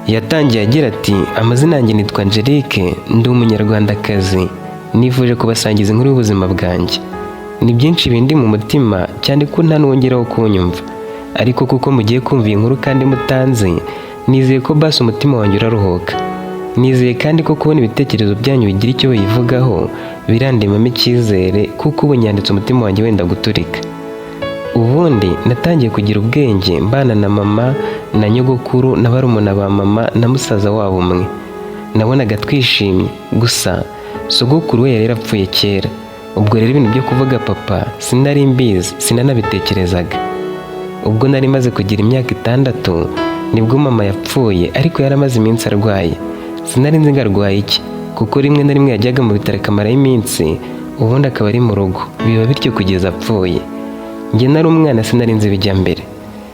Yatangiye agira ati: "Amazina yanjye nitwa Angelique, ndi Umunyarwandakazi. Nifuje kubasangiza inkuru y'ubuzima bwanjye. Ni byinshi bindi mu mutima, cyane ko nta n'uwongeraho kunyumva. Ariko kuko mugiye kumva iyi nkuru kandi mutanzi, nizeye ko basi umutima wanjye uraruhuka. Nizeye kandi ko kubona ibitekerezo byanyu bigira icyo biyivugaho birandemamo icyizere, kuko ubu nyanditse umutima wanjye wenda guturika." Ubundi natangiye kugira ubwenge mbana na mama na nyogokuru na barumuna ba mama na musaza wabo umwe. Nabonaga twishimye, gusa sogokuru we yari yarapfuye kera. Ubwo rero ibintu byo kuvuga papa sinari mbizi, sinanabitekerezaga. Ubwo nari maze kugira imyaka 6 nibwo mama yapfuye, ariko yari amaze iminsi arwaye. Sinari nzi ngo arwaye iki, kuko rimwe na rimwe yajyaga mu bitaro akamarayo iminsi, ubundi akaba ari mu rugo, biba bityo kugeza apfuye. Njye nari umwana, sinari nzi ibijya mbere.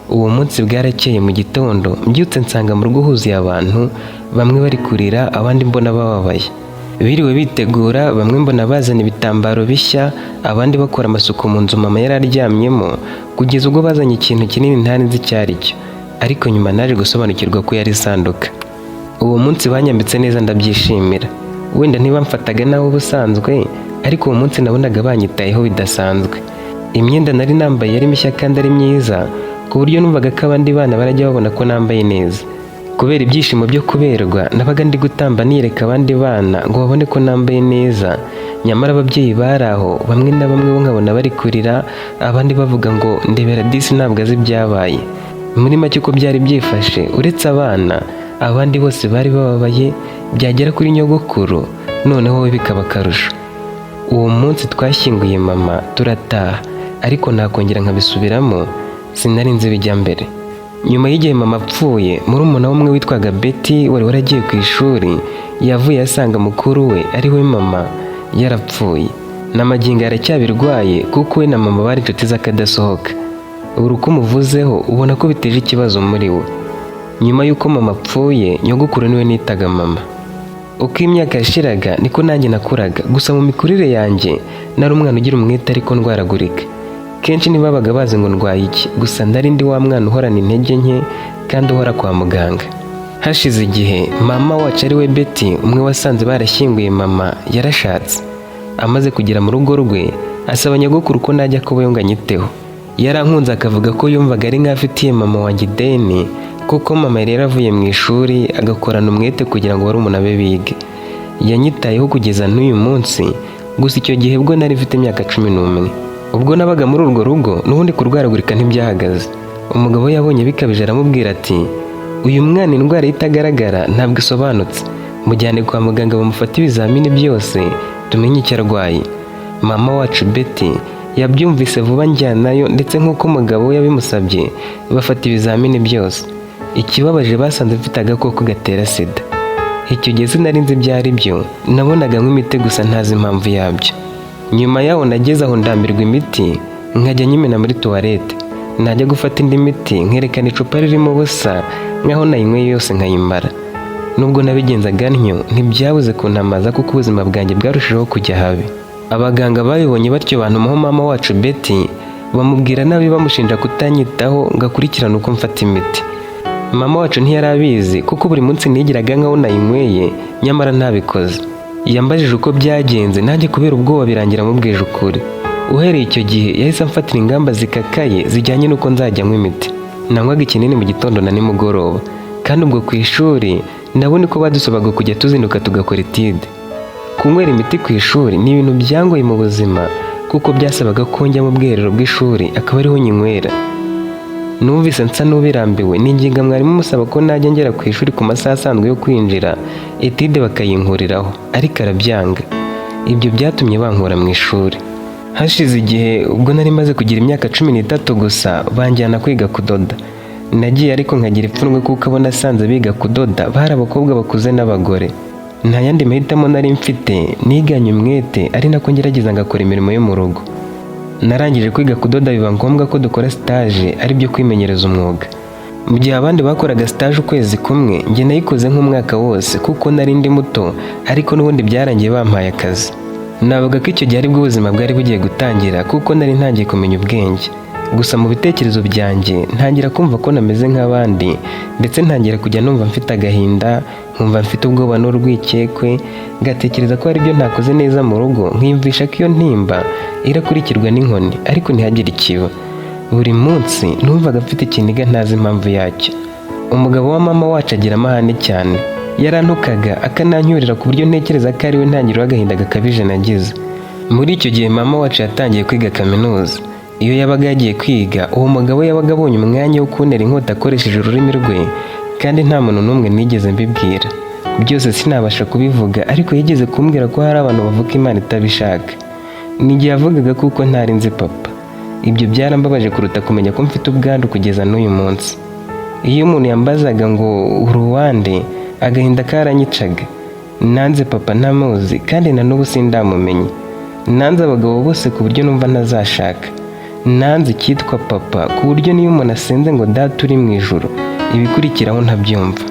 Uwo munsi bwarakeye mu gitondo, mbyutse nsanga mu rugo huzuye abantu, bamwe bari kurira, abandi mbona bababaye. Biriwe bitegura, bamwe mbona bazana ibitambaro bishya, abandi bakora amasuku mu nzu mama yari aryamyemo, kugeza ubwo bazanye ikintu kinini ntari nzi icyo ari cyo. Ariko nyuma naje gusobanukirwa ko yari isanduka. Uwo munsi banyambitse neza, ndabyishimira. Wenda ntibamfataga nabi ubusanzwe, ariko uwo munsi nabonaga banyitayeho bidasanzwe. Imyenda nari nambaye yari mishya kandi ari myiza, ku buryo numvaga ko abandi bana barajya babona ko nambaye neza. Kubera ibyishimo byo kuberwa, nabaga ndi gutamba niyereka abandi bana ngo babone ko nambaye neza. Nyamara ababyeyi bari aho, bamwe na bamwe bo nkabona bari kurira, abandi bavuga ngo: "Ndebera disi, ntabwo azi ibyabaye." Muri make, uko byari byifashe, uretse abana, abandi bose bari bababaye. Byagera kuri nyogokuru noneho we bikaba akarusho. Uwo munsi twashyinguye mama turataha, ariko nakongera nkabisubiramo, sinari nzi ibijya mbere. Nyuma y'igihe mama apfuye, murumuna we umwe witwaga Betty wari waragiye ku ishuri yavuye asanga mukuru we, ari we mama, yarapfuye. Na magingo aracyabirwaye, kuko we na mama bari inshuti z'akadasohoka. Buri uko umuvuzeho ubona ko biteje ikibazo muri we. Nyuma y'uko mama apfuye, nyogokuru niwe nitaga mama. Uko imyaka yashiraga niko nanjye nakuraga. Gusa mu mikurire yanjye nari umwana ugira umwete ariko ndwaragurika kenshi. Ntibabaga bazi ngo ndwaye iki, gusa nari ndi wa mwana uhorana intege nke kandi uhora kwa muganga. Hashize igihe, mama wacu, ari we Betty umwe wasanze barashyinguye mama, yarashatse. Amaze kugera mu rugo rwe, asaba nyogokuru ko najya kubayo ngo anyiteho. Yarankunze, akavuga ko yumvaga ari nk'aho afitiye mama wanjye ideni, kuko mama yari yaravuye mu ishuri agakorana umwete kugira ngo barumuna be bige. Yanyitayeho kugeza n'uyu munsi. Gusa icyo gihe bwo nari mfite imyaka 11. Ubwo nabaga muri urwo rugo, n'ubundi kurwaragurika ntibyahagaze. Umugabo we yabonye bikabije, aramubwira ati: "Uyu mwana indwara ye itagaragara, ntabwo isobanutse. Mujyane kwa muganga bamufate ibizamini byose, tumenye icyo arwaye." Mama wacu Betty yabyumvise vuba, njyanayo, ndetse nk'uko umugabo we yabimusabye bafata ibizamini byose. Ikibabaje, basanze mfite agakoko gatera sida. Icyo gihe sinari nzi ibyo ari byo, nabonaga nk'imiti gusa ntazi impamvu yabyo. Nyuma yaho nageze aho ndambirwa imiti, nkajya nyimena muri toilette. Najya gufata indi miti nkerekana icupa ririmo ubusa nkaho nayinyweye yose nkayimara. Nubwo nabigenzaga ntyo, ntibyabuze kuntamaza, kuko ubuzima bwanjye bwarushijeho kujya habi. Abaganga babibonye batyo, bantumaho mama wacu Betty, bamubwira nabi, bamushinja kutanyitaho ngo akurikirane uko mfata imiti. Mama wacu ntiyari abizi, kuko buri munsi nigiraga nkaho nayinyweye nyamara ntabikoze. Yambajije uko byagenze, nanjye kubera ubwoba birangira amubwije ukuri. Uhereye icyo gihe yahise amfatira ingamba zikakaye zijyanye n'uko nzajya nywa imiti. Nanywaga ikinini mu gitondo na nimugoroba, kandi ubwo ku ishuri nabo niko badusabaga kujya tuzinduka tugakora étude. Kunywera imiti ku ishuri ni ibintu byangoye mu buzima, kuko byasabaga ko njya mu bwiherero bw'ishuri akaba ariho nyinywera. Numvise nsa n'ubirambiwe, ninginga mwarimu musaba ko najya ngera ku ishuri ku masaha asanzwe yo kwinjira, étude bakayinkuriraho, ariko arabyanga. Ibyo byatumye bankura mu ishuri. Hashize igihe, ubwo nari maze kugira imyaka 13 gusa, banjyana kwiga kudoda. Nagiye ariko nkagira ipfunwe, kuko abo nasanze biga kudoda bari abakobwa bakuze n'abagore. Nta yandi mahitamo nari mfite. Niganye umwete, ari nako ngerageza ngakora imirimo yo mu rugo. Narangije kwiga kudoda, biba ngombwa ko dukora stage, ari byo kwimenyereza umwuga. Mu gihe abandi bakoraga stage ukwezi kumwe, njye nayikoze nk'umwaka wose, kuko nari ndi muto, ariko n'ubundi byarangiye bampaye akazi. Navuga ko icyo gihe aribwo ubuzima bwari bugiye gutangira, kuko nari ntangiye kumenya ubwenge. Gusa mu bitekerezo byanjye ntangira kumva ko nameze nk'abandi, ndetse ntangira kujya numva mfite agahinda, nkumva mfite ubwoba n'urwikekwe, ngatekereza ko hari ibyo ntakoze neza mu rugo, nkiyumvisha ko iyo ntimba irakurikirwa n'inkoni, ariko ntihagire ikiba. Buri munsi numvaga mfite ikiniga ntazi impamvu yacyo. Umugabo wa mama wacu agira amahane cyane. Yarantukaga akanancyurira ku buryo ntekereza ko ari we ntangiriro y'agahinda gakabije nagize. Muri icyo gihe mama wacu yatangiye kwiga kaminuza. Iyo yabaga yagiye kwiga, uwo mugabo yabaga abonye umwanya wo kuntera inkota akoresheje ururimi rwe, kandi nta muntu n'umwe nigeze mbibwira. Byose sinabasha kubivuga, ariko yigeze kumbwira ko hari abantu bavuka Imana itabishaka. Ni igihe yavugaga kuko ntari nzi papa. Ibyo byarambabaje kuruta kumenya ko mfite ubwandu kugeza n'uyu munsi. Iyo umuntu yambazaga ngo uri uwande, agahinda karanyicaga. Nanze papa ntamuzi, kandi na n'ubu sindamumenye. Nanze abagabo bose ku buryo numva ntazashaka. Nanze icyitwa papa ku buryo niyo umuntu asenze ngo "Data uri mu ijuru", ibikurikiraho ntabyumva.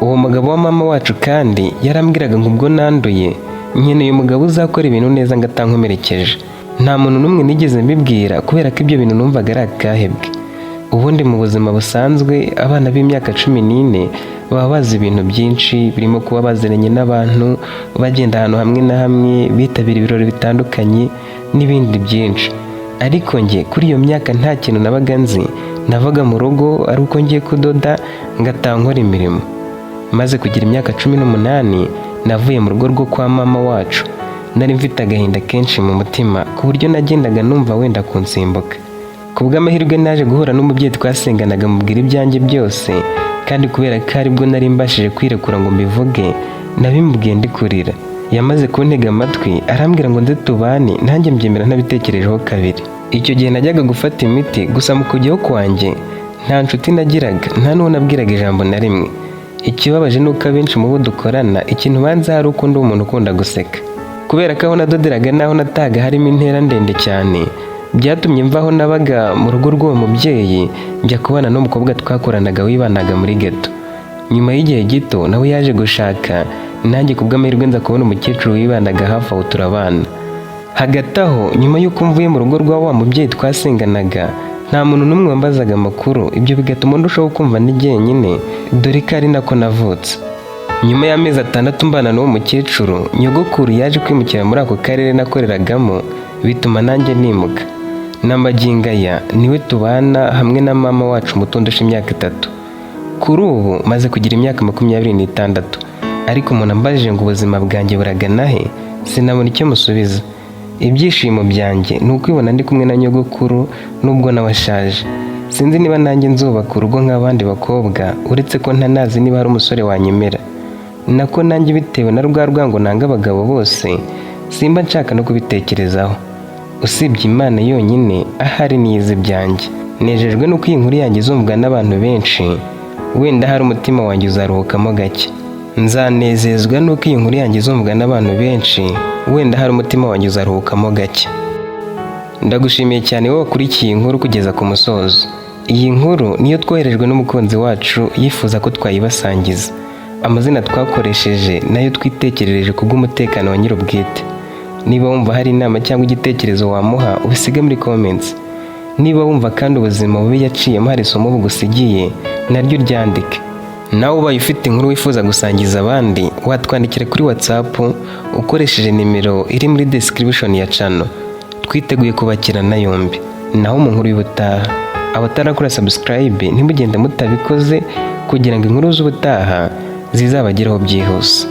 Uwo mugabo wa mama wacu kandi yarambwiraga ngo ubwo nanduye, nkeneye umugabo uzakora ibintu neza ngo atankomerekeje. Nta muntu n'umwe nigeze mbibwira kubera ko ibyo bintu numvaga ari akahebwe. Ubundi mu buzima busanzwe, abana b'imyaka 14 baba bazi ibintu byinshi, birimo kuba baziranye n'abantu, bagenda ahantu hamwe na hamwe, bitabira ibirori bitandukanye n'ibindi byinshi. Ariko njye kuri iyo myaka nta kintu nabaga nzi. Navaga mu rugo ari uko ngiye kudoda, ngataha nkora imirimo. Maze kugira imyaka 18, navuye mu rugo rwo kwa mama wacu. Nari mfite agahinda kenshi mu mutima ku buryo nagendaga numva wenda kunsimbuka. Ku bw'amahirwe naje guhura n'umubyeyi twasenganaga, mubwira ibyanjye byose, kandi kubera ko aribwo nari mbashije kwirekura ngo mbivuge, nabimubwiye ndi kurira. Yamaze kuntega amatwi arambwira ngo nze tubane, nanjye mbyemera ntabitekerejeho kabiri. Icyo gihe najyaga gufata imiti, gusa mu kujyaho kwanjye nta nshuti nagiraga, nta n'uwo nabwiraga ijambo na rimwe. Ikibabaje ni uko abenshi mu bo dukorana ikintu banzi hari uko ndi umuntu ukunda guseka. Kubera ko aho nadoderaga n'aho nataga harimo intera ndende cyane, byatumye mva aho nabaga mu rugo rw'uwo mubyeyi, njya kubana n'umukobwa twakoranaga wibanaga muri geto. Nyuma y'igihe gito nawe yaje gushaka, nanjye ku bw'amahirwe nza kubona umukecuru wibanaga hafi aho, turabana. Hagati aho, nyuma y'uko mvuye mu rugo rwa wa mubyeyi twasenganaga, nta muntu n'umwe wambazaga amakuru, ibyo bigatuma ndushaho kumva ndi jyenyine, dore ko ari nako navutse. Nyuma y'amezi 6 mbana n'uwo mukecuru, nyogokuru yaje kwimukira muri ako karere nakoreragamo, bituma nanjye nimuka. N'amagingo aya niwe tubana hamwe na mama wacu muto undusha imyaka 3. Kuri ubu maze kugira imyaka 26, ariko umuntu ambajije ngo ubuzima bwanjye buragana he, sinabona icyo musubiza. Ibyishimo byanjye ni ukwibona ndi kumwe na nyogokuru nubwo nawe ashaje. Sinzi niba nanjye nzubaka urugo nk'abandi bakobwa, uretse ko ntanazi niba hari umusore wanyemera. Nako nanjye bitewe na rwa rwango nanga abagabo bose, simba nshaka no kubitekerezaho. Usibye Imana yonyine ahari niyizi ibyanjye. Nejejwe n'uko iyi nkuru yanjye izumvwa n'abantu benshi, wenda hari umutima wanjye uzaruhukamo gake. Nzanezezwa n'uko iyi nkuru yanjye izumvwa n'abantu benshi, wenda hari umutima wanjye uzaruhukamo gake. Ndagushimiye cyane wowe wakurikiye iyi nkuru kugeza ku musozo. Iyi nkuru niyo twoherejwe n'umukunzi wacu yifuza ko twayibasangiza. Amazina twakoresheje nayo twitekerereje kubw'umutekano wa nyir'ubwite. Niba wumva hari inama cyangwa igitekerezo wamuha, ubisige muri comments. Niba wumva kandi ubuzima bubi yaciyemo hari isomo bugusigiye, naryo uryandike. Nawe ubaye ufite inkuru wifuza gusangiza abandi, watwandikira kuri WhatsApp ukoresheje nimero iri muri description ya channel. Twiteguye kubakirana yombi. Naho mu nkuru y'ubutaha, abatarakora subscribe ntimugende mutabikoze kugira ngo inkuru z'ubutaha zizabageraho byihuse.